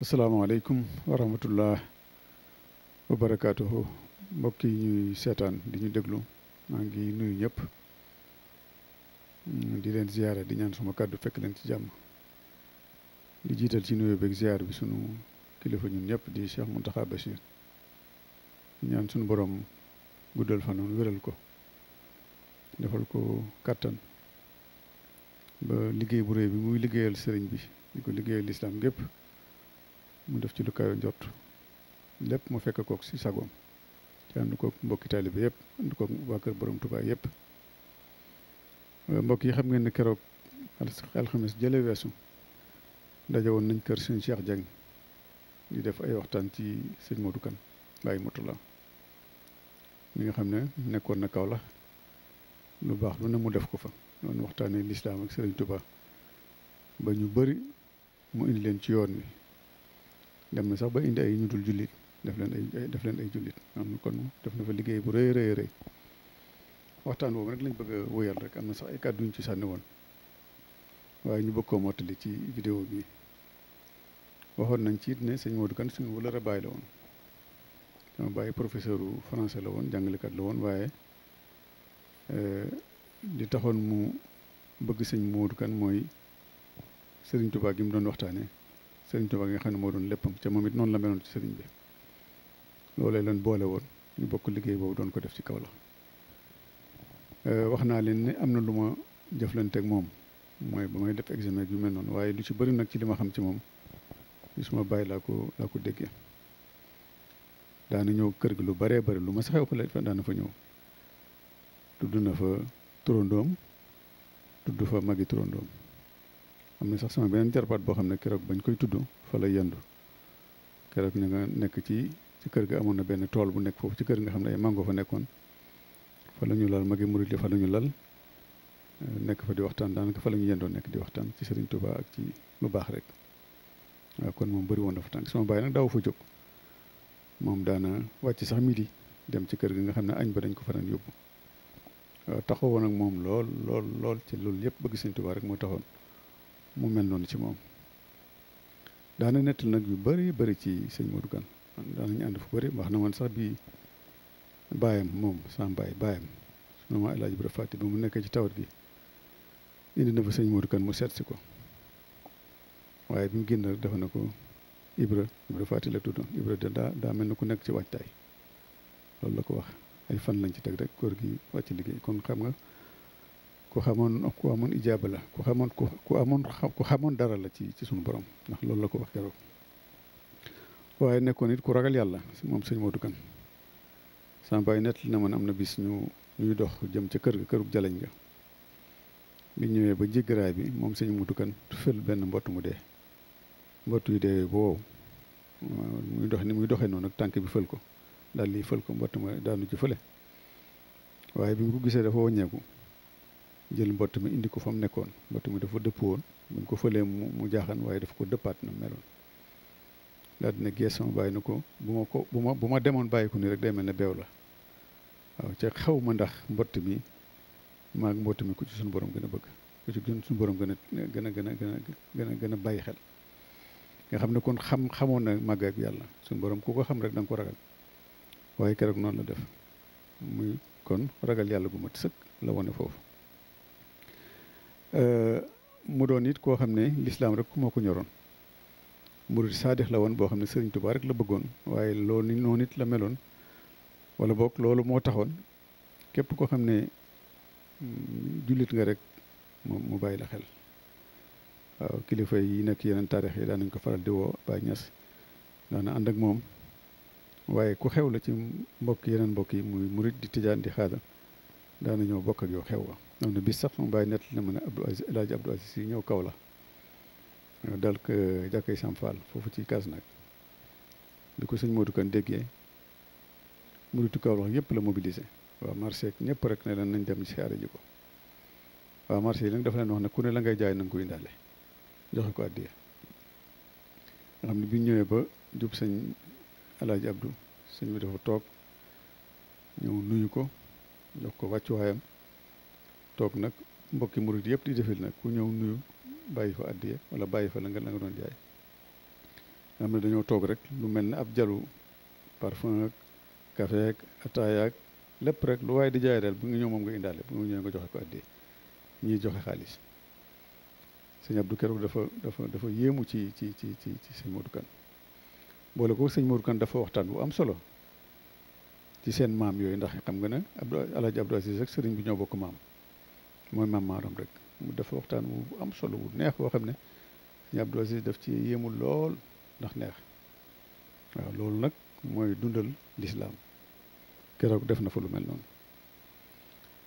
asalaamaaleykum wa rahmatullah wa barakaatuhu mbokk yi ñuy seetaan di ñu déglu maa ngi nuyu ñëpp di leen ziyaara di ñaan suma kàddu fekk leen ci jàmm di jiital ci nuyu beeg ziyaar bi sunu kilifa ñun ñëpp di Cheikh Mountakha Bachir ñaan sunu borom guddal fanoon wéral ko defal ko kàttan ba liggéey bu réy bi muy liggéeyal sëriñ bi di ko liggéeyal lislaam gépp mu def ci lu kayo njott lépp mu fekk kook si sagoom ci ànd kook mbokki taalibe yëpp ànd kook waa kër borom Tuubaa yëpp mbokk yi xam ngeen ne keroog alxames jële weesu daje woon nañ kër sëñ Cheikh Dieng di def ay waxtaan ci sëñ Modou Kane Baye Moutalla mi nga xam ne nekkoon na Kaolack lu baax lu ne mu def ko fa doon waxtaanee lislaam ak sëriñ Tuubaa ba ñu bari mu indi leen ci yoon wi dem na sax ba indi ay ñu dul jullit def leen ay jullit am kon def na fa liggéey bu rëy rëy rëy waxtaan boobu rek lañ bëgg a wóyal rek am na sax ay kàddu ñu ci sànni woon waaye ñu bëgg koo mottali ci vidéo bi waxoon nañ ci it ne sëñ Modou Kane suñu wala baay la woon sama baay professeur u français la woon jàngalekat la woon waaye li taxoon mu bëgg sëñ Modou Kane mooy sëriñ Tuubaa gi mu doon waxtaanee sëriñ Tuubaa gi nga xam ne moo doon léppam ca moom it noonu la meloon ci sëriñ bi loolee leen boole woon ñu bokk liggéey boobu doon ko def ci kaw la wax naa leen ne am na lu ma jëflanteeg moom mooy ba may def examen yu mel noonu waaye lu ci bëri nag ci li ma xam ci moom ci suma bàyyi laa ko déggee daana ñëw kër gi lu baree bëri lu ma sa xew fa daana fa ñëw tudd na fa turandoom tudd fa magi turandoom am na sax sama beneen jarbaat boo xam ne keroog bañ koy tudd fa la yendu keroog ñu nga nekk ci kër ga amoon na benn tool bu nekk foofu ci kër nga xam ne ay mango fa nekkoon fa la ñu lal magi murid fa la ñu lal nekk fa di waxtaan daanaka fa la ñu yendoo nekk di waxtaan ci Serigne Touba ak ci lu baax rek waaw kon moom bëri woon na fa tànk sama baay nag daaw fa jóg moom daana wàcc sax midi dem ci kër gi nga xam ne añ ba dañ ko fa daan yóbbu waaw taxawoon ak moom lool ci loolu yëpp bëgg Serigne Touba rek moo taxoon mu mel noonu ci moom daana nettal nag yu bëri ci sëñ Modou Kane daanañu ànd fu bëri wax na man sax bi baayam moom sama baayam sunu ma El Hadj Ibra Faty bi mu nekkee ci tawat gi indi na fa sëñ Modou Kane mu seet si ko waaye bi mu génn rek dafa na ko Ibra Faty la tuddoon Ibra de daa mel na ku nekk ci waajtaay loolu la ko wax ay fan lañ ci teg rek góor gi wàcc liggéey kon xam nga ku amoon ijaaba la ku xamoon dara la ci sunu borom ndax loolu la ko wax keroog waaye nekkoon it ku ragal yàlla moom sëñ Modou Kane sama baay nett li na man am na bis ñuy dox jëm ca kërug jaleñ nga bi ñëwee ba jéggaraay bi moom sëñ Modou Kane fël benn mbott mu dee mbott yu dee boobu muy doxee noonu ak tànk bi fël ko daal lii fël ko mbott ma daanu ci fële waaye bi mu ko gisee dafa wàññeeku jël mbott mi indi ko fa mu nekkoon mbott mi dafa dëpp woon bu ñu ko fëlee mu jaaxan waaye dafa ko dëppaat na meloon daal dina gees sama bàyyi na ko bu ma demoon bàyyi ko nii rek day mel ne beew la waaw ca xaw ma ndax mbott mi maag mbott mi ku ci suñu borom gën a bëgg ku ci suñu borom gën a bàyyi xel nga xam ne kon xamoon na màgg ak yàlla suñu borom ku ko xam rek da nga ko ragal waaye keroog noonu la def muy kon ragal yàlla gu mat sëkk la wone foofu mu doon it koo xam ne lislaam rek moo ko ñoroon murid saadix la woon boo xam ne Sëriñ Tuubaa rek la bëggoon waaye loolu noonu it la meloon wala boog loolu moo taxoon képp koo xam ne jullit nga rek mu bàyyi la xel waaw kilifa yi nekk yeneen taarix yi daan nañ ko faral di woo Baay Ñas daana ànd ak moom waaye ku xew la ci yeneen mbokk yi muy murid di tijaan di xaadar daana ñëw bokk ak yow xew wa am na bis sax sama bàyyi nett na ma ne El Hadj Abdou Aziz yi ñëw kaw la dal ko jàkkay Sam Fall foofu ci Kasnack bi ko sëñ Modou Kane déggee muritu Kaolack yëpp la mobilisé waaw marché ñëpp rek ne leen nañ dem siyaare ji ko waaw marché yi nag dafa leen wax ne ku ne la ngay jaay na nga ko indaale joxe ko addiya nga xam ne bi ñëwee ba jub sëñ El Hadj Abdou sëñ bi dafa toog ñëw nuyu ko jox ko wàccuwaayam toog nag mbokki murid yëpp di defil nag ku ñëw nuyu bàyyi fa addiya wala bàyyi fa la nga doon jaay nga xam ne dañoo toog rek lu mel ne ab jalu parfum ak café ak ataaya ak lépp rek lu waaye di jaay daal bu nga ñëw moom nga indaale bu nga ñëwee nga joxe ko addee ñiy joxe xaalis sëñ Abdou keroog dafa yéemu ci sëñ Modou Kane boole ko sëñ Modou Kane dafa waxtaan bu am solo ci seen maam yooyu ndax xam nga ne Alaaji Abdou Aziz rek sëriñ bi ñoo bokk maam mooy maam maaram rek mu dafa waxtaan bu am solo bu neex boo xam ne sëñ Abdou Aziz daf ci yéemu lool ndax neex waaw loolu nag mooy dundal lislaam keroog def na fa lu mel noonu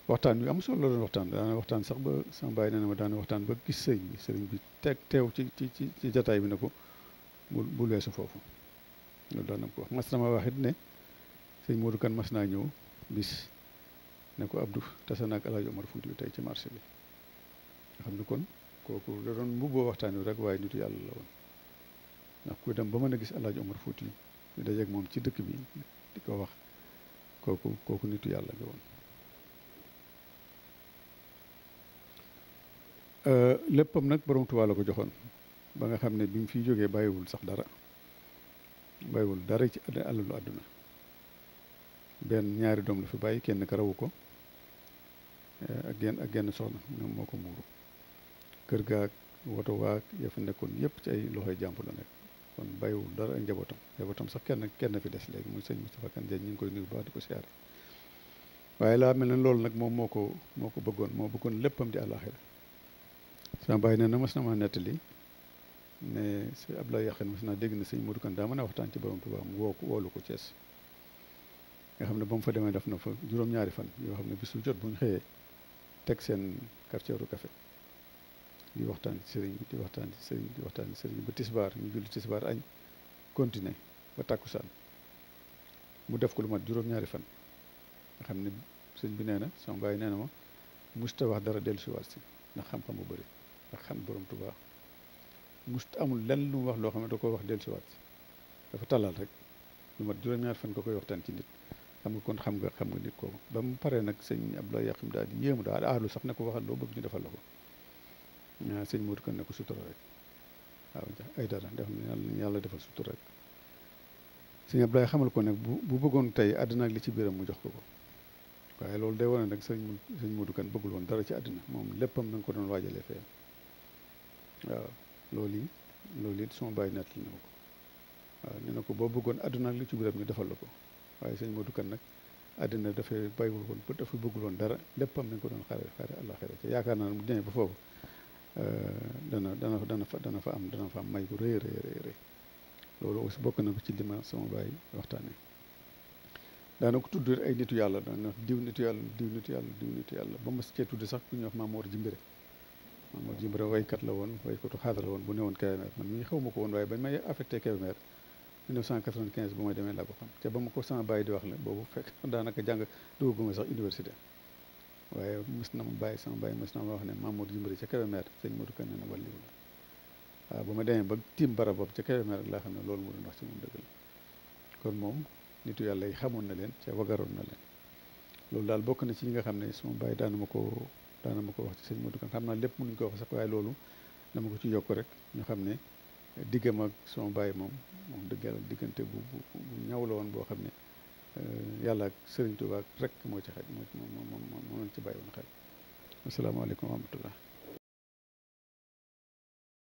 waxtaan yu am solo la doon waxtaan daana waxtaan sax ba sama bàyyi nee na ma daana waxtaan ba gis sëriñ bi teew ci jataay bi ne ko bul weesu foofu loolu daan na ko wax mas na ma wax it ne sëñ Modou Kane mas naa ñëw bis ne ko Abdou tase naag El Hadj Omar Foutiyou tey ci marché bi nga xam ne kon kooku da doon mbubboo waxtaan wi rek waaye nitu yàlla la woon ndax ku dem ba mën a gis El Hadj Omar Foutiyou ñu dajeeg moom ci dëkk bi di ko wax kooku nitu yàlla nga woon léppam nag borom Tuubaa la ko joxoon ba nga xam ne bi mu fiy jógee bàyyiwul sax dara bàyyiwul dara ci alalu àdduna benn ñaari doom la fi bàyyi kenn ka rawu ko ak genn soxna moom moo ko muuru kër gaak woto waak ya fa nekkoon yëpp ci ay loxoy jàmbur la nekk kon bàyyiwul dara ak njabootam sax kenn fi des léegi muy sëñ Moustapha Kane Diagne ñu ngi koy nuyu baax di ko siyaare waaye laa mel ne loolu nag moom moo ko bëggoon moo bëggoon léppam di àllaaxira sama bàyyi nee na mas na ma nettali ne sëñ Abdoulaye Yaxin mas naa dégg na sëñ Modou Kane daa mën a waxtaan ci borom Tuubaa mu woolu ko Cees nga xam ne ba mu fa demee def na fa juróom-ñaari fan yoo xam ne bisu jot bu ñu xëyee teg seen cafetière café di waxtaan ci sëriñ bi di waxtaan ci sëriñ bi ba tisbaar ñu julli tisbaar añ continuer ba tàkkusaan mu def ko lu mat juróom-ñaari fan nga xam ne sëñ bi nee na sama bàyyi nee na ma musta wax dara dellu si waat si ndax xam-xam bu bëri ndax xam borom Tuubaa musta amul lenn lu mu wax loo xam ne da ko wax dellu si waat si dafa tàllal rek lu mat juróom-ñaari fan ko koy waxtaan ci nit xam nga kon xam nga nit kooku ba mu paree nag sëñ Abdoulaye Yaxim daal di yéemu daal aalu sax ne ko waxal loo bëgg ñu defal la ko sëñ Modou Kane ne ko sutura rek waaw ay dara def na yàlla defal sutura rek sëñ Abdoulaye xamal ko nag bu bëggoon tey àddina ak li ci biiram mu jox ko waaye loolu day wane nag sëñ Modou Kane bëggul woon dara ci àddina moom léppam na nga ko doon waajalee fee waaw loolu it suma bàyyi nettali na ko waaw nee na ko boo bëggoon àddina ak li ci biiram ñu defal la ko waaye sëñ Modou Kane nag àddina dafay bàyyiwul woon dafa bëggul woon dara léppam nañ ko doon xaare àllaxira te yaakaar naa ne mu demee ba foofu dana fa am may gu rëy loolu aussi bokk na ko ci li ma sama bàyyi waxtaanee daana ko tudd ay nitu yàlla daana wax diw nitu yàlla ba ma cee tudd sax ku ñuy wax Mamour Jimbira waykat la woon waykatu xaadar la woon bu ne woon Kébémer man mii xaw ma ko woon waaye bañ may affecté Kébémer 1995 ba may demee laa ko xam te ba ma ko sama bàyyi di wax la boobu fekk daanaka jàng dugguma sax université waaye sama bàyyi mës na ma wax ne Mamour Jimbira ca Kébémer sëñ Modou Kane ne wàlliwu la waaw ba ma demee ba tiim barab boobu ca Kébémer rek laa xam ne loolu moo doon wax ci moom dëgg la kon moom nitu yàlla yi xamoon na leen ca wagaroon na leen loolu daal bokk na ci ñi nga xam ne sama bàyyi daana ma ko wax ci sëñ Modou Kane xam naa lépp mënuñ ko wax sax waaye loolu dama ko ci yokk rek ñu xam ne diggam ak sama bàyyi moom dëgg yàlla diggante bu ñaw la woon boo xam ne yàlla ak Sëriñ Tuubaa rek moo ci xaj moo lañ ci bàyyi woon xel asalaamaaleykum wa rahmatullah